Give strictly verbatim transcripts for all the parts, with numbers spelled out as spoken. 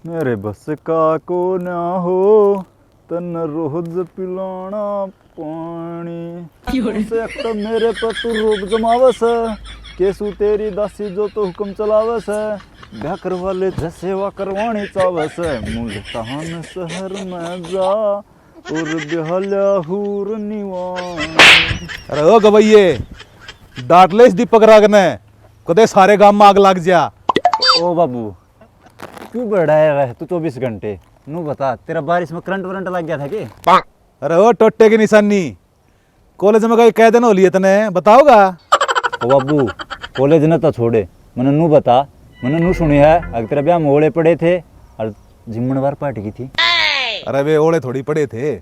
मेरे बस का को ना हो, तन रोज पिलाना पानी। से एक तो मेरे पर तू रोब जमावस, केसू तेरी दासी जो तो हुक्म चलावस, ब्याह करवा ले जसेवा करवानी चावस, मुल्तान शहर में जा और बेहाल्या हूर निवान। अरे ओ गवैये, डांट ले इस दीपक राग ने, कदे सारे गांव में आग लग जा। ओ बाबू, क्यों बड़ा है तू चौबीस घंटे? नू बता, तेरा बारिश में करंट वरंट लग गया था के? अरे ओ टोटे की निशानी, कॉलेज में कई कै दिन हो लिए तने, बताओगा? ओ बाबू, कॉलेज ने तो छोड़े, मने नू बता, मने नू सुनी है अगर तेरा ब्याह में ओले पड़े थे और जिम्मन बार पाट गई थी। अरे वे ओले थोड़ी पड़े थे,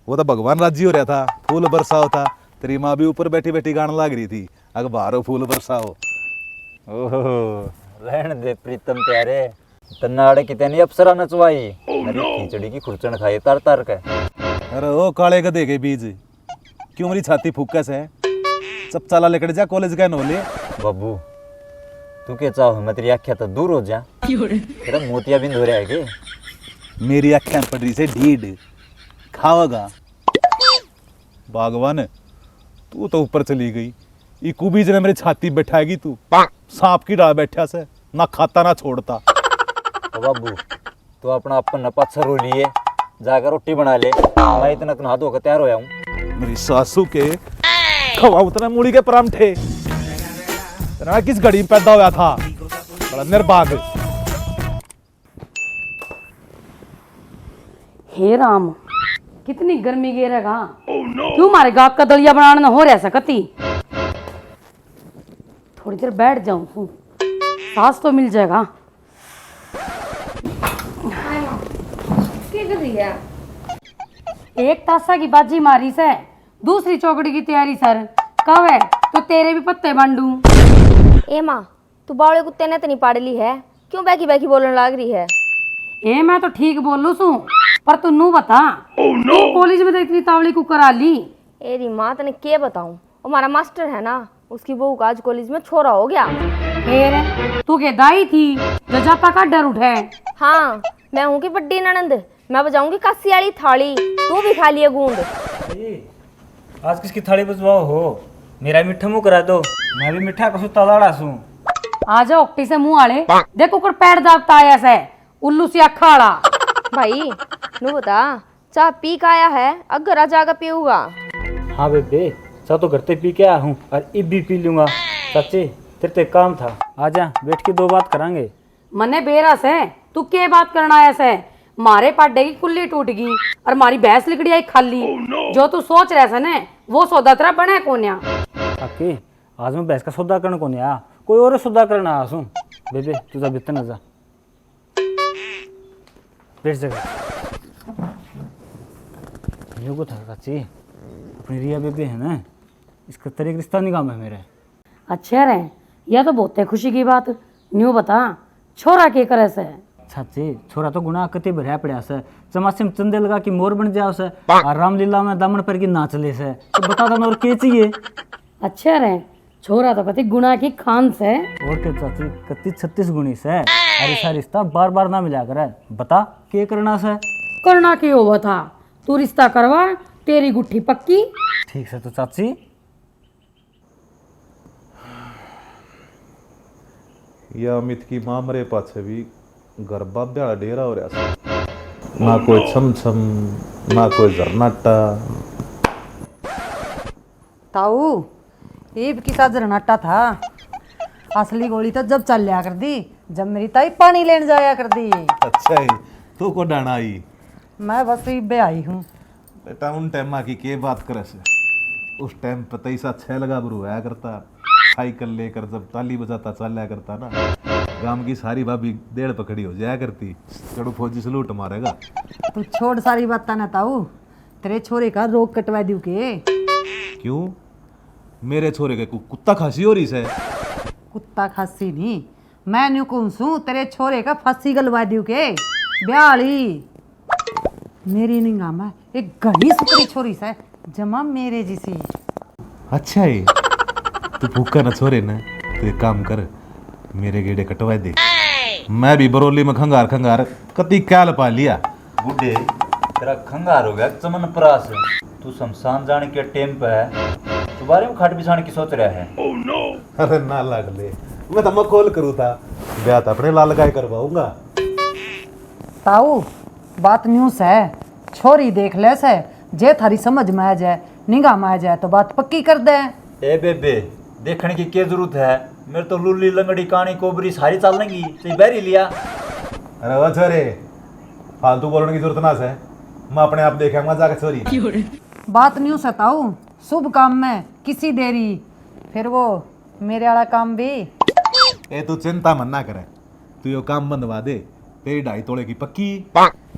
वो तो भगवान राजी हो रहा था, फूल बरसाओ था। तेरी माँ भी ऊपर बैठी बैठी गान लाग रही थी, अखबारों फूल बरसाओ। ओहो, रहन दे प्रीतम प्यारे, तन्नाड़े कितने नहीं अप्सरा नचवाई। मेरी खिचड़ी की खुरचन खाए तार तार के। अरे ओ काले गधे के बीज, क्यों मेरी छाती फूके से? चपचाला लिकड़ जा कॉलेज का नोले। बाबू, तू के चाहो मैं तेरी आख्या तो दूर हो जा। तेरा मोतिया बिंद हो रहा है के? मेरी आख्या पड़ रही से ढीड, खाओगा। भगवान, तू तो ऊपर चली गई, ई कुबीज ने मेरी छाती बैठाएगी तू। सांप की डाल बैठा से, ना खाता ना छोड़ता। ओ बाबू, तू अपना अपन न पाछा रो लिए, जाकर रोटी बना ले। मैं इतना नहा धो के तैयार होया हूँ। मेरी सासू के खवाऊं तने मूली के परांठे। तेरा किस घड़ी में पैदा होया था, बड़ा निर्भाग। हे राम, कितनी गर्मी गेरेगा। क्यों मारे गाहक का दलिया बनाने न हो रहा सकती? थोड़ी देर बैठ जाऊं हूँ, सांस तो मिल जाएगा। क्या कर रही है? एक तासा की बाजी मारी से, दूसरी चौकड़ी की तैयारी सर। कब है तो तेरे भी पत्ते बांडू। ए माँ, तू बावले कुत्ते ने तो नहीं पाड़ ली है? क्यों बैकी बैकी बोलने लाग रही है? ए, मैं तो ठीक बोलू सू, पर तू नू बता, तू कॉलेज में तो इतनी तावली कुकर आ ली। ए री माँ, तने के बताऊं, हमारा मास्टर है ना, उसकी बहू का आज कॉलेज में छोरा हो गया। फिर तू के दाई थी जो जापा का डर उठे? हाँ, मैं हूँ की बड्डी ननंद, मैं बजाऊंगी कासी वाली थाली, तू भी खा लिए गूंद। आज किसकी थाली बजवाओ हो? मेरा मीठा मुंह करा दो, मैं भी मीठा कसू तालाड़ा सूं। आ जा ओक्टी से मुंह आले, देख कुकर पैर दाबता आया से, उल्लू सी आखा आला। भाई, नू बता, चाह पी का आया है, अगर आ जाकर पीऊगा? हाँ बेबे, चाह तो घर ते पी के आया हूँ और इब भी पी लूंगा। चाची, तेरे ते काम था, आजा, बैठ के दो बात करांगे। मने बेरा से, तू के बात करना आया से? मारे पाडे की कुल्ली टूट गई और मारी भैंस लिकड़ी आई खाली। जो तू सोच रहा से ने, वो सौदा तेरा बने कोन्या। काकी, आज मैं भैंस का सौदा करने कोन्या, कोई और सौदा करना आया सूं। बेबे, तू जा भीतर न जा। बैठ जा। न्यू को था काकी, अपनी रिया बेबे है ना, इसका तेरे एक रिश्ता निगाह में मेरे। अच्छा रे, यह तो बहुत है खुशी की बात। न्यू बता, छोरा के करे से? चाची, छोरा तो गुनाह कते भरया पड़ा से। चमासे में चंदे लगा के मोर बन जाओ से, और रामलीला में दामन पर की नाच ले से। तो बता दो, और के चाहिए? अच्छा रे, छोरा तो कति गुणा की खान से। और के चाची, कति छत्तीस गुणी से। अरे सा रिश्ता बार बार ना मिला करे। बता, के करना से? करना के होवा था? तू रिश्ता करवा, तेरी गुट्ठी पक्की। ठीक से तो चाची। या अमित की माँ मरे पाछे भी घर बाबे वाला डेरा हो रहा था। ना कोई छम छम, ना कोई झरनाटा। ताऊ, ईब किसा झरनाटा था। असली गोली तो जब चल लिया कर दी, जब मेरी ताई पानी लेने जाया कर दी। अच्छा है, तू को डाना आई? मैं बस इबे आई हूँ। बेटा, उन टाइमा की के बात करे से? उस टाइम पे तो ऐसा छह लगा बरू होया करता, साइकिल लेकर जब ताली बजाता चाल्या करता ना, गांव की सारी भाभी डेढ़ पकड़ी हो जाया करती, चढ़ू फौजी सलूट मारेगा। तू छोड़ सारी बात ना ताऊ, तेरे छोरे का रोग कटवा दियो के? क्यों, मेरे छोरे के कु-, कुत्ता खांसी हो रही से? कुत्ता खांसी नहीं, मैं न्यू कहूं सूं, तेरे छोरे का फांसी गलवा दियो के? ब्याह आली। मेरी निगाह में एक घणी सुथरी छोरी से, जमा मेरे जिसी। अच्छा है, तू भूखा ना छोरे ना, तू एक काम कर, मेरे गेड़े कटवा दे। मैं भी बरोली में खंगार खंगार कती काल पा लिया। बूढ़े, तेरा खंगार हो गया चमन प्रास। तू शमशान जाने के टेम पे है, चुबारे में खाट बिछाने की सोच रहा है। अरे ना लाडले, मैं तो मखौल करूँ था, ब्याह तो अपने लाल गाय करवाऊंगा। ताऊ, बात न्यू सै, छोरी देख ले सै, जे थारी समझ में आ जाए, निगाह में आ जाए तो बात पक्की कर दे। ए बेबे, देखने की क्या जरूरत है? मेरे तो लुल्ली, लंगड़ी, काणी, कोबरी सारी चाल लेंगी, तो बहरी लिया। अरे ओ छोरे, फालतू बोलने की जरूरत ना सै, मैं अपने आप देख आऊंगा जाके छोरी। बात न्यू सै ताऊ, शुभ काम में किसी देरी, फिर वो मेरे वाला काम भी। ए तू चिंता मत ना करे, तू यो काम बंधवा दे, तेरी ढाई तोले की पक्की।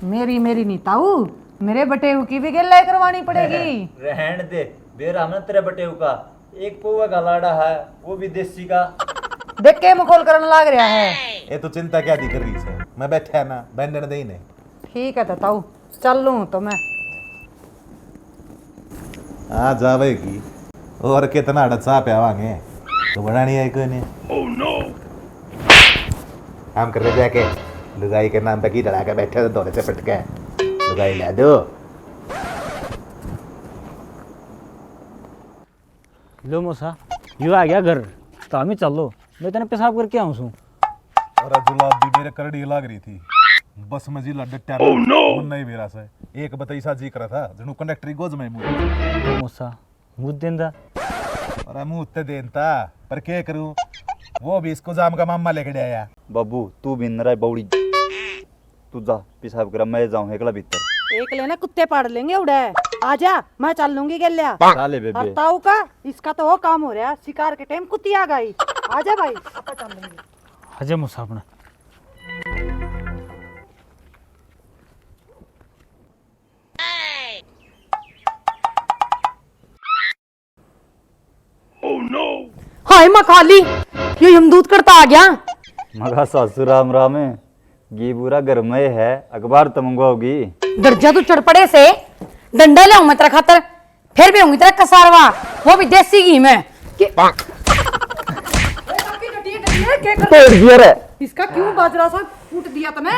मेरी, मेरी नहीं ताऊ, मेरे बटेऊ की भी गेले करवानी पड़ेगी। रहन दे, बेरा हमने तेरे बटेऊ का, एक पौवा का लाड़ा है, वो भी देसी का। देख के मखौल करन लाग रहा है। ए तू चिंता क्या दी कर रही है, मैं बैठा है ना, बहन दे ही नहीं। ठीक है तो ताऊ, चल लूँ तो मैं। आ जावेगी। और कितना अड़ा चाह प्यावांगे, तो बनानी है कोई नहीं। हम कर ले जाके लुगाई के नाम पे की लड़ा के बैठे हो, दौरे से पटके लुगाई ला दो। लो मौसा, यो आ गया घर, तो हम ही चल लो, मैं तने पेशाब करके आऊँ सूं। अरे जुलाब भी मेरे करड़ी लाग रही थी, बस में जिला डट्टा ना, मन नहीं बेरा से। एक बताई सा जी करा था, जणू कंडक्टर की गोज में मुंह। मौसा, मुंह देंदा। अरे मुंह उत्ते देंदा, पर के करूं, वो भी इसको जाम का मामा लेके आया। बाबू, तू भी नरा बावड़ी। तू जा, पेशाब करा, मैं जाऊं एकला भीतर। एकले ना कुत्ते पाड़ लेंगे उड़े। आजा, मैं चल लूंगी गेल्या। चाले बेबे। और ताऊ का, इसका तो वो काम हो रहा, शिकार के टाइम कुत्ती आ गई। आजा भाई, आपा चल लेंगे। आजा मौसा अपना। हाय माँ काली, यो यमदूत करता आ गया। मगा सासू राम राम, घी बूरा घर में है, अखबार तो मंगवाओगी। डर जा तू चढ़ पड़े से, डंडा ले आऊं मैं तेरा खातर, फिर भी होंगी तेरा कसारवा, वो भी देसी घी में। के- तोड़ दिया रे। इसका क्यों बाजरा सा कूट दिया तने?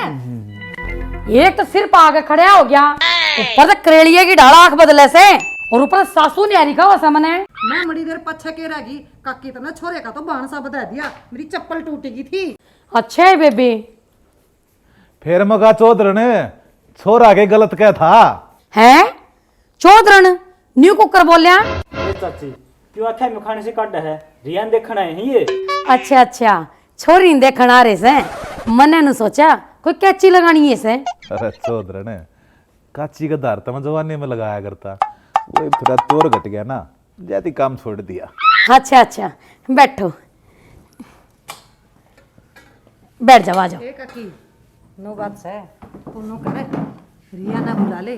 एक तो सिर पा के खड़ा हो गया, ऊपर से करेलिए की ढाल आंख बदले से, और ऊपर से सासू न्यारी का वसा मने। मैं मड़ी देर पछे के रह गई, काकी तने छोरे का तो बाण सा बधा दिया, मेरी चप्पल टूट गई थी। अच्छा है बेबे। फिर मगा चौधरन, छोरा के गलत क्या था? हैं? चौधरन, न्यू कुकर बोल्या? ए चाची, क्यों आख्या में खाने से काटा है? रिया ने देखण आए हैं ये। अच्छा, अच्छा, छोरी ने देखण आ रहे से। मने नु सोचा, कोई कैची लगानी है से। अरे चौधरन, काची का धार तो मैं जवानी में लगाया करता, वो थोड़ा तौर घट गया ना, ज्यादा काम छोड़ दिया। अच्छा, अच्छा, बैठो। बैठ जाओ, आ जाओ। ए काकी, नो बात से, तू नो करे, रिया ना बुला ले।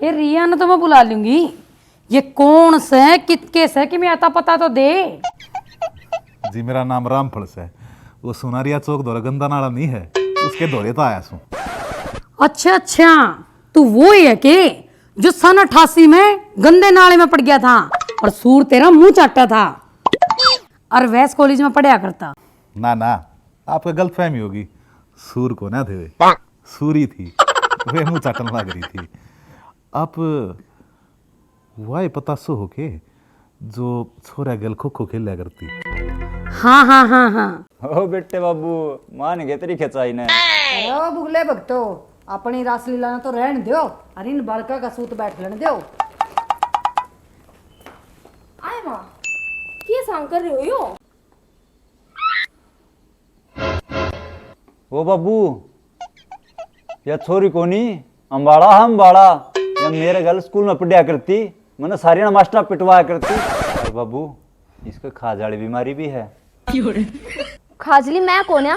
ये रिया ने तो मैं बुला लूंगी। ये कौन से, कितके से, कि मैं आता पता तो दे। जी, मेरा नाम रामफल से। वो सोनारिया चौक धोरे गंदा नाला नहीं है, उसके धोरे तो आया सूं। अच्छा, अच्छा, तू वो ही है के जो सन अठासी में गंदे नाले में पड़ गया था और सूर तेरा मुंह चाटा था? और वैस कॉलेज में पढ़या करता। ना, ना, आपका गलतफहमी होगी। सूर को ना थे वे, सूरी थी। वे मुंह चाटन लग रही थी। आप वाह पतासो हो के जो छोरा गल खो खो खेल्या करती। हाँ, हाँ, हाँ, हाँ। ओ बेटे बाबू, मान गए तेरी खिंचाई ने। अरे ओ बुगले भगतो, अपनी रासलीला ने तो रहन दो, अरे इन बालका का सूत बैठ लेने दो। आए माँ, के सांग कर रहे हो यो? ओ बाबू, या छोरी कोनी, अंबाला है अंबाला। या मेरे गल स्कूल में पढ़या करती, मैंने सारी ना मास्टर पिटवाया करती। और बाबू, इसको खाज वाली बीमारी भी है। खाजली मैं कोन्या,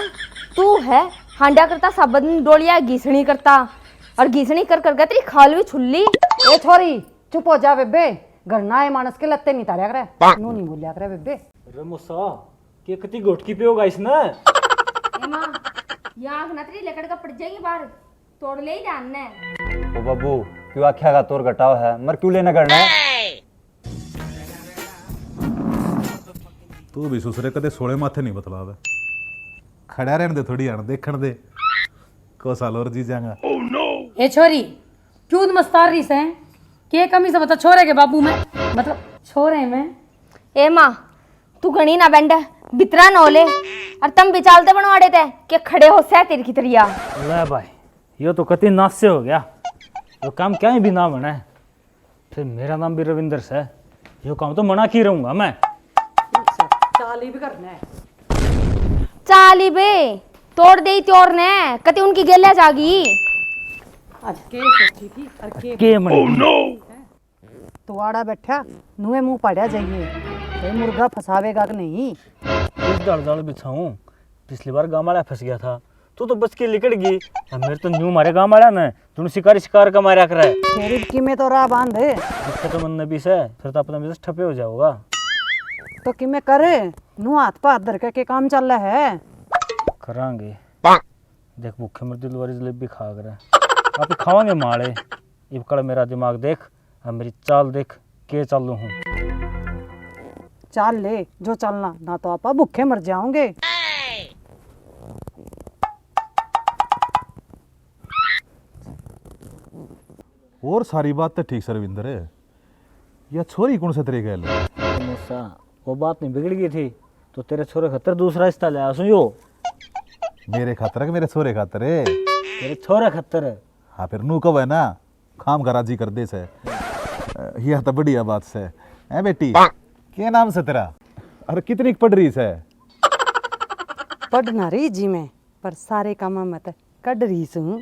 तू है। हांडा करता सब दिन डोलिया घिसणी करता, और घिसणी कर कर के तेरी खाल भी छुल्ली। ए छोरी, चुप हो जा बेबे, घर ना आए मानस के लत्ते नहीं तारया करे, नू नहीं बोलिया करे बेबे। रे मूसा, के कती घोटकी पे होगा इसने? ए माँ, या आँख ना तेरी लकड़ का पड़ जाएगी बाहर, तोड़ ले ही ध्यान ने। ओ बाबू, क्यों आख्या का तोर घटाव है, मर क्यों लेना करना है? तू भी सुसरे कदे सोले माथे नहीं बतलावे। खड़ा रहने दे, थोड़ी हाण देखण दे। को साल और जी जाएगा। ए छोरी, क्यों मस्तार रही सै? के कमी से बता छोरे के बाबू में, मतलब छोरे में। ए माँ, तू घणी ना बेंड, बितरा ना हो ले। और तम भी चालते बनवाड़े थे के खड़े हो सै तेरी की तरिया। ले भाई, यो तो कति नास्य हो गया। यो काम क्या ही भी ना बने। फिर मेरा नाम भी रविंद्र सै। यो काम तो मना की रहूंगा मैं। चाली भी करना है। चाली बे, तोड़ दे ही त्योर ने, कति उनकी गेल्या जागी। आज के सोची थी और के के मन। तो आड़ा बैठा, नुए मुंह पाड़या जाइए। भाई मुर्गा फंसावेगा कि नहीं? किस दल जाल बिछाऊं? पिछली बार गांव वाला फंस गया था, तू तो बच के लिकड़ गई। अब मेरे तो न्यू मारे गांव वाला ने, तूने शिकारी शिकार का मारा करे। तेरी की में तो राह बांध। दिखे तो मन नबी से, फिर तो अपना बिजनेस ठपे हो जाओगा। तो कि मैं करे, नू हाथ पे हाथ धर के, के काम चल रहा है? करांगे। देख भूखे मर दिल वाली जलेबी खा करे। आप ही खावांगे माले। इब कल मेरा दिमाग देख, अब मेरी चाल देख, के चालू हूँ। चाल ले जो चलना, ना तो आपा भूखे मर जाओगे। और सारी बात तो ठीक सै रविंदर, या छोरी कौन सा तेरे गैल? मूसा, वो बात नहीं बिगड़ गई थी, तो तेरे छोरे खातर दूसरा रिश्ता ले आया सूं यो। मेरे खातर कि मेरे छोरे खातर? तेरे छोरे खातर। हाँ, फिर नू कहे ना, खाम का राजी कर दे सै। अ, यह तो बढ़िया बात सै। हैं बेटी, के नाम सै तेरा? अरे कितनी पढ़ रही सै? पढ़ना रही जी मैं, पर सारे कामां में तो कढ़ रही सूं।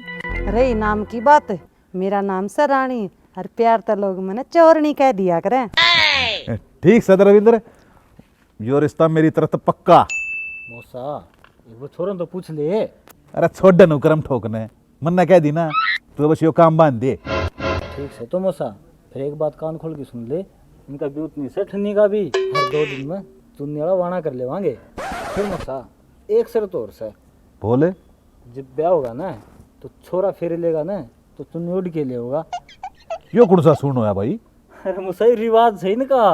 रही नाम की बात, मेरा नाम सै रानी, और प्यार तो लोग मने चोरनी कह दिया करें। ठीक सै रविंद्र, यो रिश्ता मेरी तरफ तो पक्का। मौसा, एक बार छोरन तो पूछ ले। अरे छोड़ दे नु करम ठोकने, मन्ने कह दी ना, तू बस यो काम बांध दे। ठीक सै तो मौसा, फिर एक बात कान खोल के सुन ले, इनका ब्यूत नहीं सै ठन्नी का भी, हर दो दिन में चुन्नी वाला वाणा कर लेवांगे। फिर मौसा, एक शर्त और सै। बोले। जब ब्याह होगा ना, तो छोरा फेरे लेगा ना, तो चुन्नी ओढ़ के ले होगा। यो कौन सा सुन होया भाई? अरे मुसा, रिवाज सै इनका।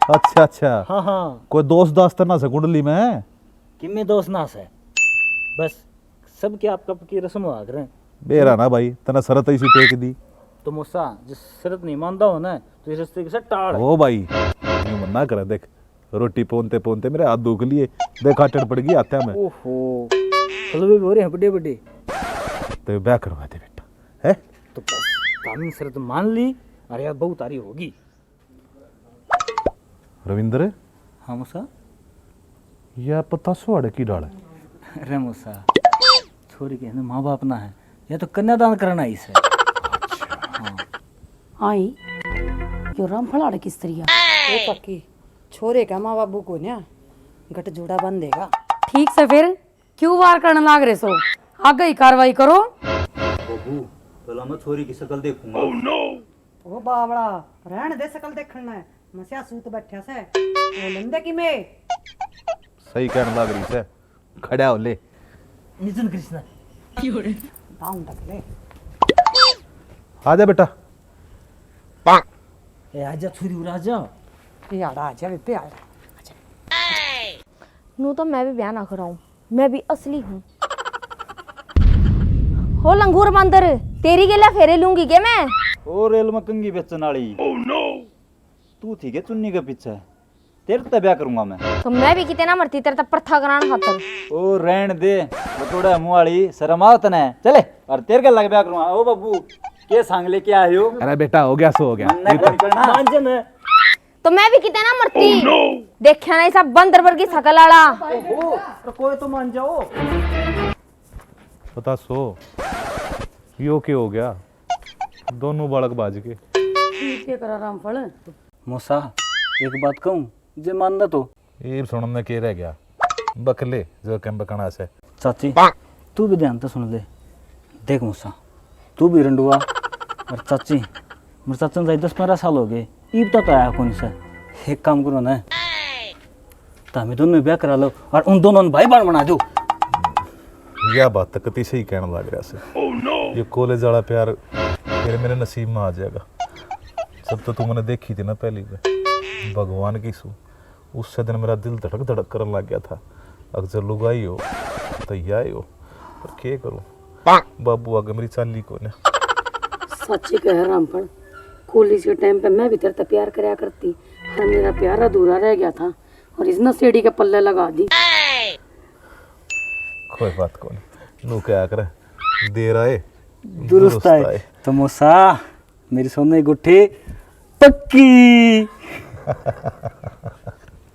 अच्छा, अच्छा। हाँ, हाँ। कोई दोस्त दास्त ना सै कुंडली में? किम्मे दोस्त ना सै, बस सबके आप कप की रस्म हुआ करें। बेरा ना भाई, तने शर्त ऐसी टेक दी। तो मौसा, जिस शर्त नहीं मानता हो ना, तो इस रिश्ते के से टाल। ओ भाई, यूं मन्ना करे, देख, रोटी पोनते पोनते मेरे हाथ दुख लिए, देख, आटड़ पड़ गई हाथों में। ओहो, हलवे भी हो रहे हैं बड़े बड़े। तो ब्याह करवा दे बेटा, है? तो बस, कानून शर्त मान ली, अरे यार, बहुत तारी होगी। रविंद्र। हाँ मौसा। या पतासो आड़े की डाल है? अरे मौसा, छोरी के माँ बाप ना है, या तो कन्यादान करना ही सै। हाँ। आई, यो रामफल आड़े किस तरिया? ए काकी, छोरे का माँ बाबू को ना गट जोड़ा बंधेगा। ठीक सै फिर, क्यों वार करण लाग रहे सो? आगे ही कार्रवाई करो। बाबू, पहला मैं छोरी की शकल देखूंगा। ओ बावड़ा, रहन दे शकल देखण ने, मस्या सूत बैठा सै, बोलन दे कि मैं। सही कहन लाग रही सै, खड़ा हो ले। निजन कृष्णा। बाउंड तक ले। आ जा बेटा। ए, आजा छोरी, उरा आजा। ये आड़ा आजा बेबे, आड़ा। आजा। नू तो मैं भी ब्याह ना कराऊं, मैं भी असली हूँ। हो लंगूर बंदर, तेरी गेला फेरे लूंगी के मैं? ओ रेल में कंगी बेचण वाली। तू थी के चुन्नी के पीछे? तेरे ते ब्याह करूंगा मैं। तो मैं भी किते ना मरती तेरे ते प्रथा करान खातर। ओ रहन दे, बटोड़ा मुंह वाली, शर्म आओ तने। चले, और तेरे के लग ब्याह करूंगा। ओ बाबू, के सांग लेके आए हो? अरे बेटा, हो गया सो हो गया। मन्ने ये तो निकलना। मान जा मैं। तो मैं भी किते ना मरती। देखा ना, ऐसा बंदर वर्गी शकल आला। ओहो, तो कोई तो मान जाओ। पता सो, यो के हो गया? दोनों बालक भाज के। ठीक है करा रामफल। मौसा, एक बात कहूँ, जे मान ना तो। ये सुनने के रह गया, बकले जो कम बकना से। चाची, तू भी ध्यान तो सुन ले। देख मौसा, तू भी रंडुआ और चाची, मेरे चाचा ने दस पन्द्रह साल हो गए, इब तक आया कौन सा। एक काम करो ना, तो हमें दोनों ब्याह करा लो और उन दोनों ने भाई बहन बना दो। यह बात तो कति सही कहने लग रहा से। ये कॉलेज वाला प्यार फिर मेरे नसीब में आ जाएगा। जब तो तू मैंने देखी थी ना पहली बार, भगवान की सू, उससे दिन मेरा दिल धड़क धड़क करने लग गया था। अगर लुगाई हो तो या ही हो, पर के करूं, बाबू आगे मेरी चाली कोने। सच्ची कह रामपण, कॉलेज के टाइम पे मैं भी तेरे ते प्यार करया करती, पर मेरा प्यार अधूरा रह गया था और इस नशेड़ी के पल्ले लगा दी। कोई बात कोनी, नू क्या करे, देर आए दुरुस्त आए। तो मौसा, मेरी सोने की गुट्ठी पक्की।